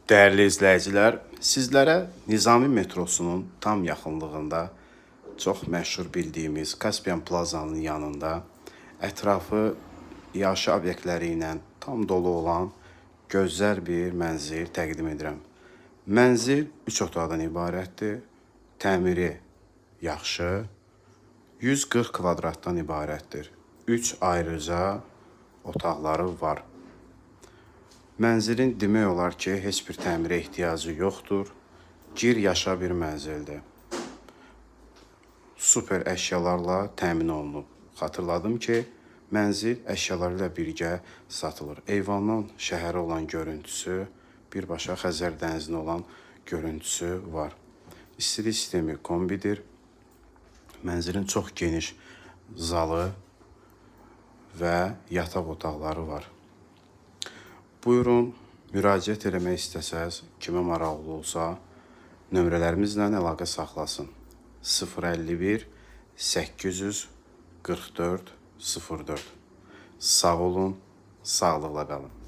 Dəyərli izləyicilər, sizlərə Nizami metrosunun tam yaxınlığında çox məşhur bildiyimiz Kaspian Plazanın yanında ətrafı yaşayış obyektləri ilə tam dolu olan gözəl bir mənzil təqdim edirəm. Mənzil 3 otaqdan ibarətdir. Təmiri yaxşı, 140 kvadratdan ibarətdir. 3 ayrıca otaqları var. Mənzilin demək olar ki, heç bir təmirə ehtiyacı yoxdur. Gir yaşa bir mənzildir. Super əşyalarla təmin olunub. Xatırladım ki, mənzil əşyaları ilə birgə satılır. Eyvandan şəhərə olan görüntüsü, birbaşa Xəzər dənizinə olan görüntüsü var. İstilik sistemi kombidir. Mənzilin çox geniş zalı və yataq otaqları var. Buyurun, müraciət eləmək istəsəz, kimə maraqlı olsa, nömrələrimizlə əlaqə saxlasın. 051 844 04. Sağ olun, sağlıqla qalın.